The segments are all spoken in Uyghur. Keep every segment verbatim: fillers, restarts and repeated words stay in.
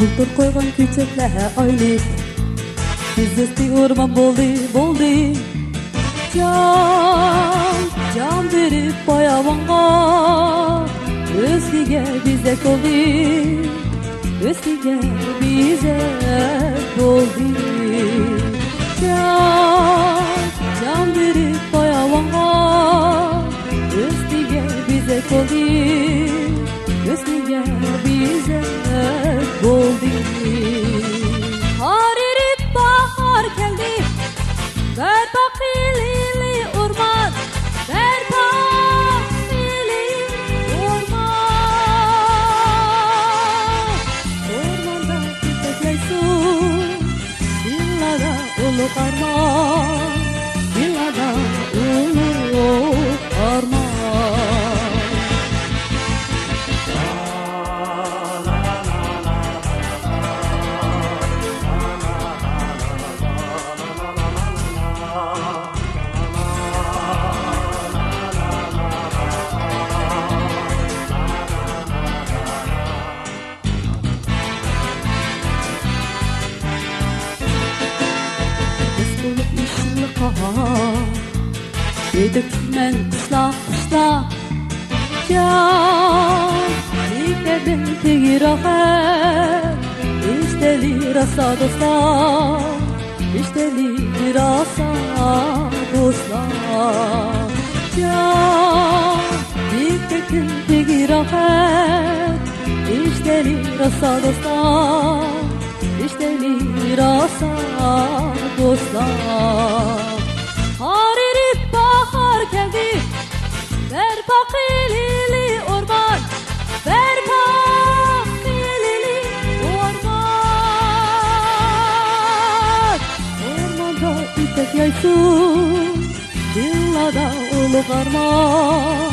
بۇلتۇر قويغان كۆچەتلەر ئاينىپ، تىزىسى ئورمان بولدى، بولدى. جان، جان بېرىپ باياۋانغا، ئۆزگىگە بېزەك بولدى، ئۆزگىگە بېزەك بولدى. جان، جان بېرىپ باياۋانغا، ئۆزگىگە بېزەك بولدى، ئۆزگىگە بېزەك بولدى. قار ئېرىپ باھار كەلدى، بەرپا قىلىلى ئورمان، بەرپا قىلىلى ئورمان. ئورماندا چېچەكلەيسۇن، دىللاردا ئۇلۇغ ئارمان، دىللاردا ئۇلۇغ ئارمان. بىز بولۇپ يېشىللىققا، دېدى كۈتمەن قۇشلار، قۇشلار. جان، بىكەردىن تېگى راھەت، ئىشتەلى راسا دوستلار، ئىشتەلى راسا دوستلار. جان، بىكەردىن تېگى راھەت، ئىشتەلى راسا دوستلار، ئىشتەلى راسا دوستلار. قار ئېرىپ باھار كەلدى، بەرپا قىلىلى ئورمان، بەرپا قىلىلى ئورمان. ئورماندا ئېتەك يايسۇن، دىللاردا ئۇلۇغ ئارمان،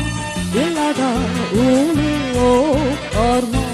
دىللاردا ئۇلۇغ ئارمان.